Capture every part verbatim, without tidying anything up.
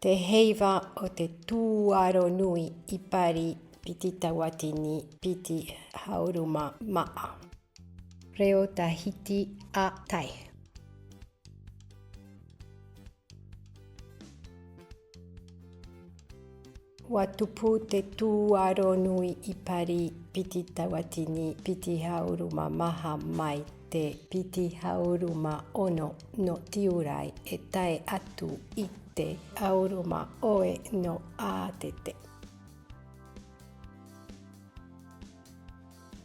Te heiva o te tūaro nui i Pari, piti tauatini piti hauruma maʻa. Reo Tahiti a tai. Ua tupu te tūaro nui i Pari, piti tauatini piti hauruma maha mai te piti hauruma ono nō Tiurai e tae atu i te hauruma ʻoe nō Ātete.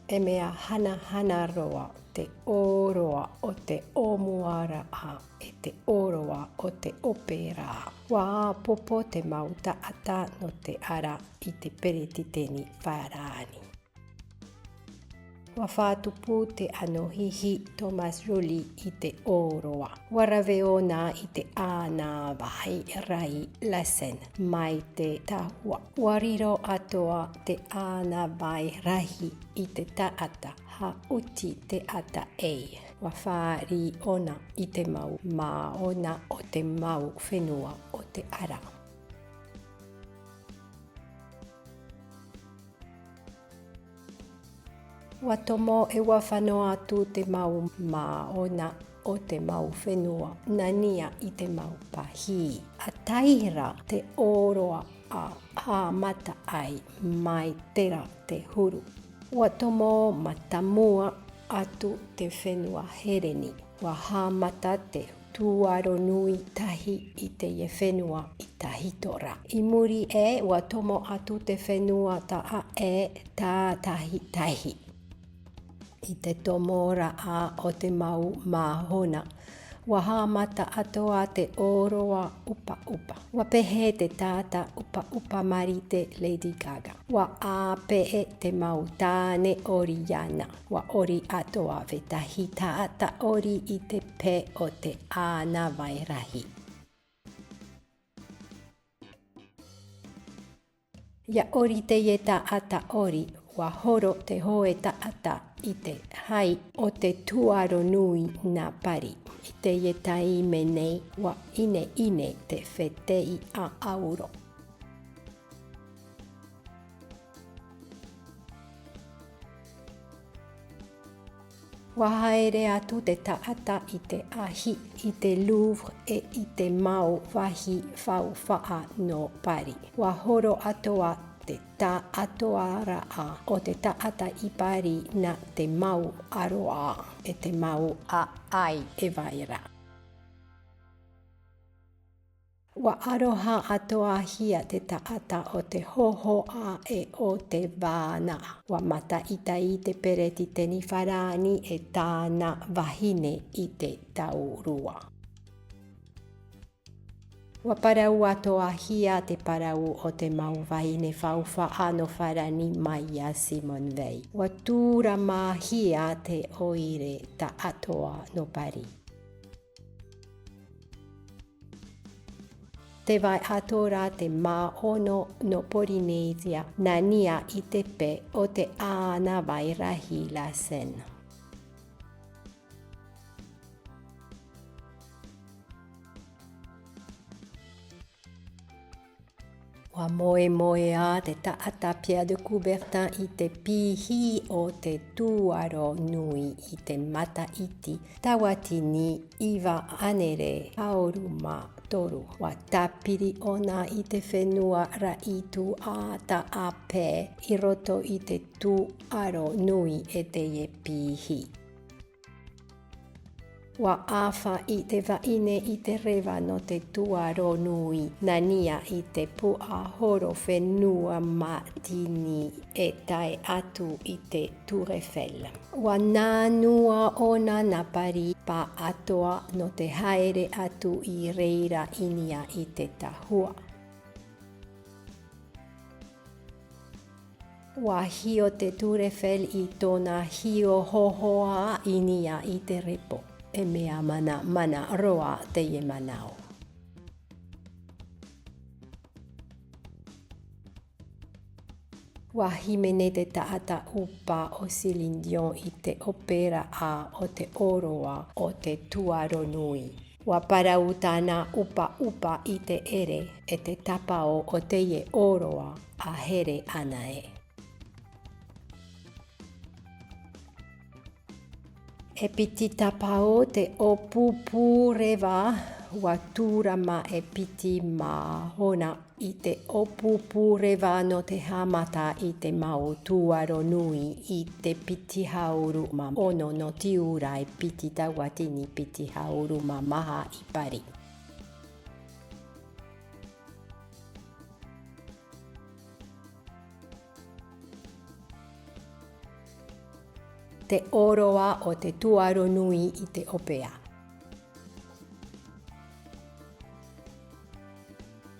E mea hanahana roa te ʻōroa o te ʻōmuaraʻa e te ʻōroa o te ʻōpera. Ua ʻāpopo te mau taʻata nō te ara i te peretiteni farāni. Ua fātupu te ʻanohihi Thomas Joly i te ʻōroa. Ua rave ʻōna i te ʻānāvai rahi Lassen mai te tahua. Ua riro atoʻa te ʻānāvai rahi i te taʻata, haʻuti te ʻataʻei. Ua fāriʻi ʻōna i te mau māʻona o te mau fenua o te ara. Ua tomo e ua fano atu te mau māʻona o te mau fenua nā niʻa i te mau pahī. ʻA tahi rā te ʻōroa ʻa haʻamata ai mai terā te huru. Ua tomo mātāmua atu te fenua Hereni. Ua haʻamata te tūaro nui tahi i teie fenua i tahito rā. I muri aʻe, ua tomo atu te fenua taʻa ʻē tātahi tahi. I te tomoraʻa o te mau māʻona, ua haʻamata atoʻa te ʻōroa ʻupaʻupa. Ua pehe te taʻata ʻupaʻupa marite Lady Gaga. Ua ʻāpeʻe te mau tāne ʻori iāna. Ua ʻori atoʻa vetahi taʻata ʻori i te pē o te ʻānāvai rahi. ʻIa ʻori teie taʻata ʻori, ua horo te hōʻē taʻata i te hai o te tūaro nui nā Pari. I teie taime nei, ua ineine te fētiʻi ʻāʻauro. Ua haere atu te taʻata i te ahi, i te Louvre e i te mau vāhi faufaʻa nō Pari. Ua horo atoʻa te taʻatoʻaraʻa o te taʻata i Pari nā te mau ʻaroʻa e te mau ʻaʻai e vai ra. Ua aroha atoʻahia te taʻata o te hōhoʻa e o te vānaʻa. Ua mātaʻitaʻi te peretiteni farāni e tāna vahine i te taurua. Ua parau atoʻahia te parau o te mau vahine faufaʻa nō Farāni mai iā Simone Veil. Ua tūramahia te ʻoire taʻatoʻa nō Pari. Tē vai atoʻa ra te māʻona nō Porinetia, nā niʻa i te pē o te ʻānāvai rahi Lassen. Ua moemoeā te taʻata Pierre de Coubertin i te pihi o te tūaro nui i te matahiti tauatini iva hānere ʻahuru mā toru. Ua tāpiri ʻōna i te fenua raʻi tuatāpapa i roto i te tūaro nui e teie pihi. Ua ʻāfaʻi te vahine i te reva nō te tūaro nui, nā niʻa i te puʻa horo fenua mātini e tae atu i te Tour Eiffel. Ua nā noa ʻōna nā Pari pāʻatoʻa nō te haere atu i reira i niʻa i te tahua. Ua hio te Tour Eiffel i tōna hio hōhoʻa i niʻa i te repo. E mea manamana roa teie manaʻo. Ua hīmene te taʻata ʻupa ʻo Céline Dion i te ʻōperaʻa o te ʻōroa o te tūaro nui. ʻUa parau tāna ʻupaʻupa i te ʻere, e te tāpaʻo o teie ʻōroʻa a here ana ē. E piti tāpaʻo te ʻōpūpū reva, ʻua tūrama e piti māhona i te ʻōpūpū reva nō te haʻamata i te mau tūʻaro nui i te piti hauru mā ono nō te ora e piti tauatini piti hauru mā maha i Pari. Te ʻōroʻa o te tūʻaro nui i te ʻopea.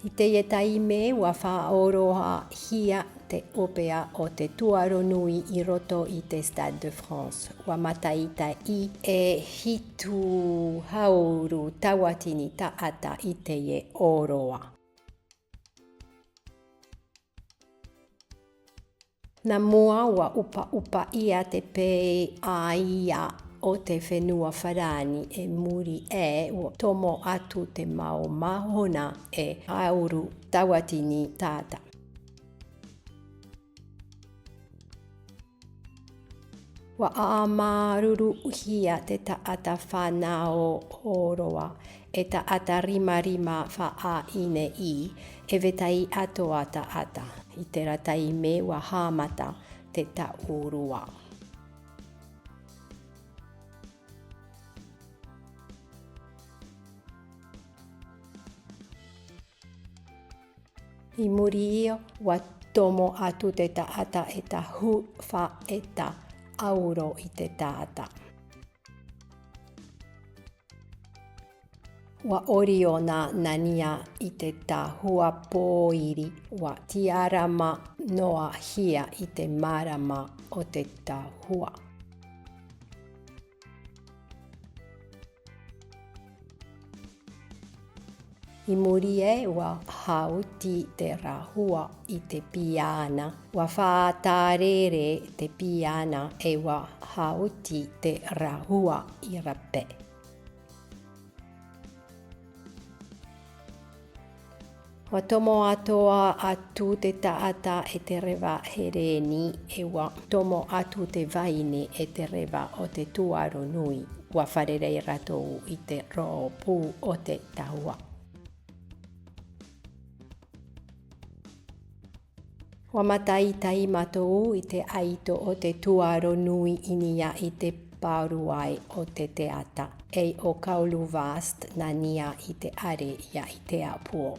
I teie taime, ʻua faʻaʻōroʻahia te ʻopea o te tūʻaro nui i roto i te Stade de France. ʻUa mātaʻitaʻi e hitu hauru tauatini taʻata i teie ʻōroʻa. Nā mua ʻua ʻupaʻupaʻia te pēʻaiʻa o te fenua Farāni, e muri aʻe ʻua tomo atu te mau māhona e hauru tauatini taʻata. ʻUa ʻāmāuruuruhia te taʻata fānau ʻōroʻa, e taʻata rimarima faʻaineine, e vetahi atoʻa taʻata. I terā taime ʻua haʻamata te taʻurua. I muri iho, ʻua tomo atu te taʻata e tahu faʻeta auro i te taʻata. ʻUa ʻoriona nā niʻa i te tahua pōiri, ʻua tiarama noa hia i te marama o te tahua. I muri aʻe, ʻua haʻuti te rahua i te piana, ʻua faʻatarere te piana, e ʻua haʻuti te rahua i rape. ʻUa tomo atoʻa atu te taʻata e te reva hereni, e ʻua tomo atu te vahine e te reva o te tūʻaro nui. ʻUa fārerei rātou i te rōpū o te tahua. ʻUa mātaʻitaʻi mātou i te ʻaito o te tūʻaro nui i niʻa i te pāruai o te teata, e ʻo Kaulu Vast nā niʻa i te ʻare ia i te ʻāpuo.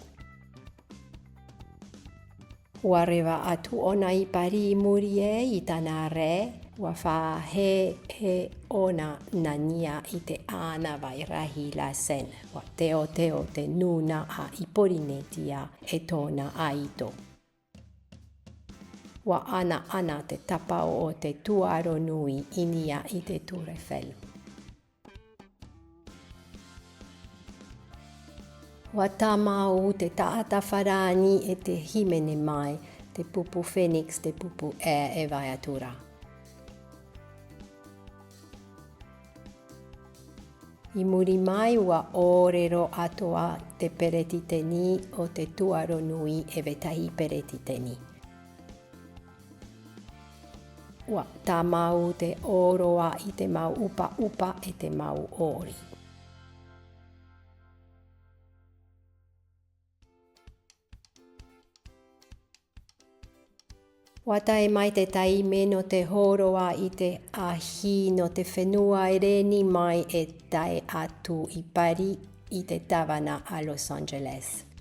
ʻUa reva atu ʻōna i Pari i muri aʻe i tāna raʻi, ʻua faʻahehe ʻōna nā niʻa i te ʻānāvai rahi La Seine, ʻua teoteo te nūnaʻa i Porinetia e tōna ʻaito. ʻUa ʻanaʻana te tāpaʻo o te tūʻaro nui i niʻa i te Tour Eiffel. ʻUa tāmau te taʻata farāni e te hīmene mai, te pupu phoenix, te pupu ʻē e vai atu ra. I muri mai, ʻua ʻōrero atoʻa te peretiteni o te tūʻaro nui e vetahi peretiteni. ʻUa tāmau te ʻōroʻa i te mau ʻupaʻupa e te mau ʻori. ʻUa tae mai te taime nō te hōroʻa i te ahi nō te fenua e reni mai e tae atu i Pari i te tāvana a Los Angeles.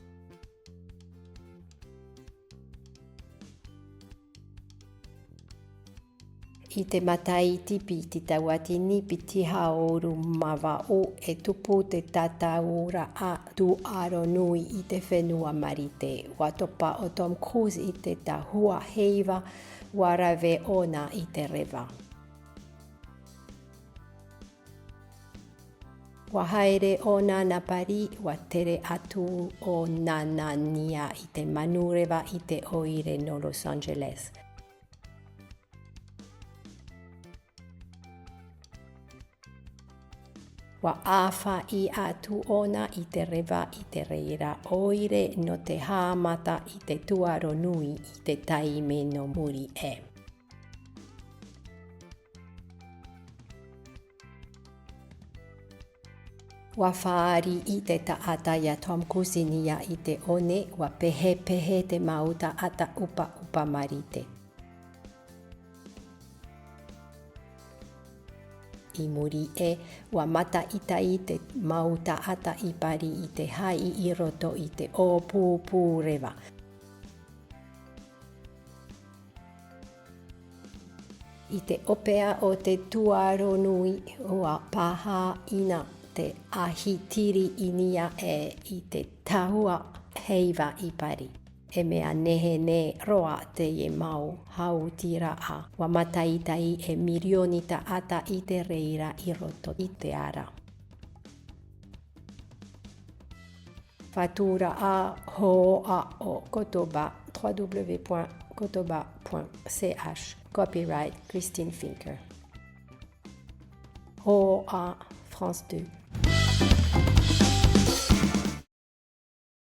I te matahiti piti tauatini piti hauru mā vaʻu e tupu te tataʻuraʻa tūʻaro nui i te fenua Marite. ʻUa topa ʻo Tom Cruise i te tahua heiva, ʻua rave ʻōna i te reva. ʻUa haere ʻōna nā Pari, ʻua tere atu ʻōna nā niʻa i te manureva i te ʻoire nō Los Angeles. ʻUa ʻāfaʻi atu ʻōna i te reva i te reira ʻoire nō te haʻamata i te tuaro nui i te taime nō muri aʻe. ʻUa fāriʻi te taʻata ia Tom Kusinia i te one, ʻua pehepehe te mau taʻata ʻupaʻupa marite. I muri aʻe, ʻua mātaʻitaʻi te mau taʻata i pari i te haʻi i roto i te ʻōpūpū reva. I te ʻopea o te tuaro nui, ʻua pāhaʻina te ahi tiri i niʻa aʻe i te tahua heiva i pari. E mea nehenehe roa teie mau hautiraʻa, ʻua mātaʻitaʻi e mirioni taʻata i te reira i roto i te ara. Faʻatūraʻa hōʻē o Kotoba, trois W point kotoba point C H, copyright Christine Finker. Hōʻē, France deux.